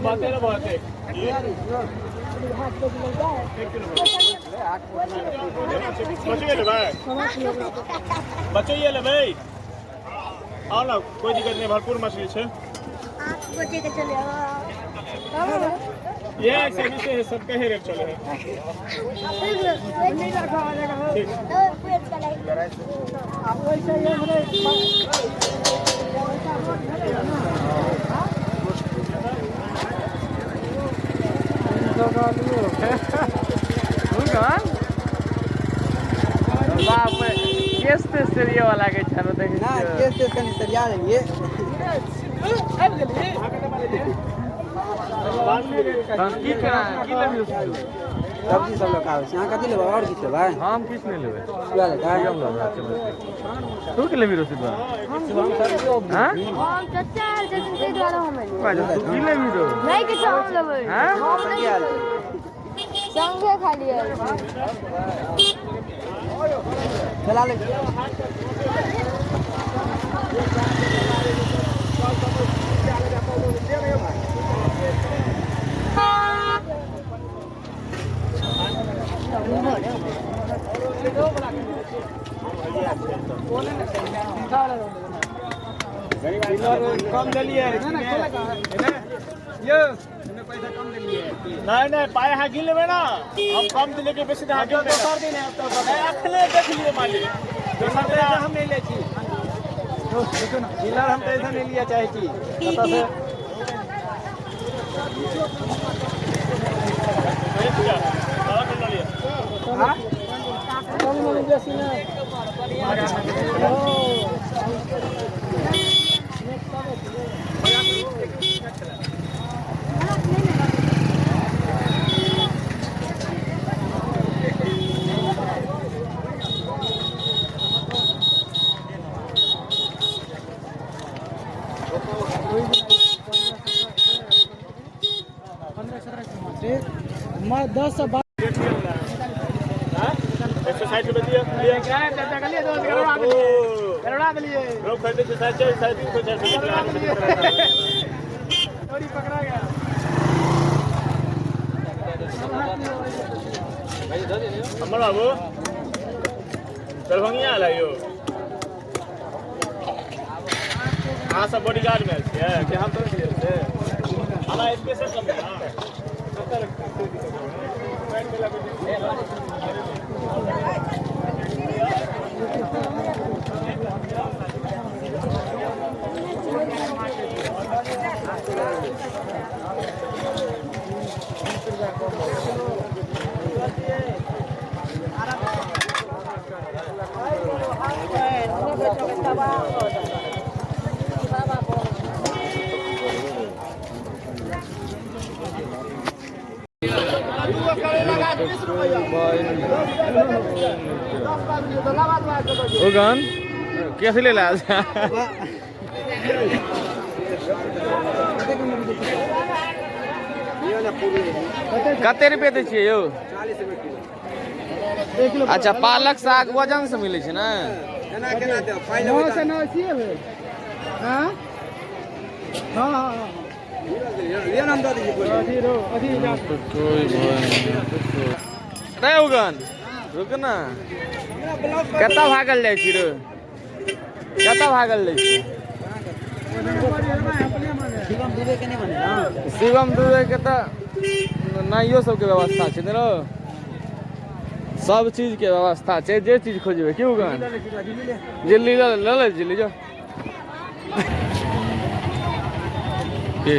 बाते ना बहुत है। बच्चे ले भाई, बच्चे ये ले भाई, आओ ना, कोई दिक्कत नहीं, भरपूर मछली है। 8 बजे के चले। ये सभी से सबका ही रेट चले है। ठीक। बाप रे, केस तेस सरिये वाला के छानो देखै ना। छियै। केस तेस कनि सरिया लेलियै। तहन की केना की लेबही? सब्जी सब लऽ कऽ आबै छी। अहाँ कथी लेबै? आओर किछु लेबै? हम किछु नहि लेबै। उएह लेबै। हम लेबै। तू की लेबही रोशित बा? हाँ? हम चचा आयल छथिन, ताहि दुआरे हम एलियै। तू की लेबही रो? नहि किछु हम लेबै। हाँ? हम नहि किछु, संगे खाली आयल छी। चला लै छी। कम देलिए नहीं नहीं, पाए अहाँ गिन लेबै ना। हम कम दिले के बेसी अहाँ गिन। दोसर दिन है तो अखने देख लियो मालिक, दोसर दिन हम नहीं ले छी। डीलर हम पैसा नहीं लिया चाहे छी कतऽ से। 160 रुपये दिया। लोग खरीदे छे 450, 350, 400। हमर बाबू दरभंगिया आयल है यौ। अहाँ सब बॉडीगार्ड में छियै कि हम तो छियै से हमरा स्पेशल कम। उगन कैसे ले ला? कते रुपए दै छियै यौ? 40 रुपए किलो। अच्छा, पालक साग वजन से मिलै छै ने? केना केना देब? पाइ लेबै तऽ- हाँ हाँ हाँ। लिअ ने, हम दऽ दै छी कोइ। रे उगन, रुक ना। कतऽ भागल जाइ छी रो? कतऽ भागल जाइ छी? शिवम दुबे के नहि बने ना? शिवम दुबे के तऽ नाइयो सबके व्यवस्था छै ने रो। सब चीज के व्यवस्था छै, जे चीज खोजबै की उगन। झिल्ली लऽ ले, ले झिल्ली जो की।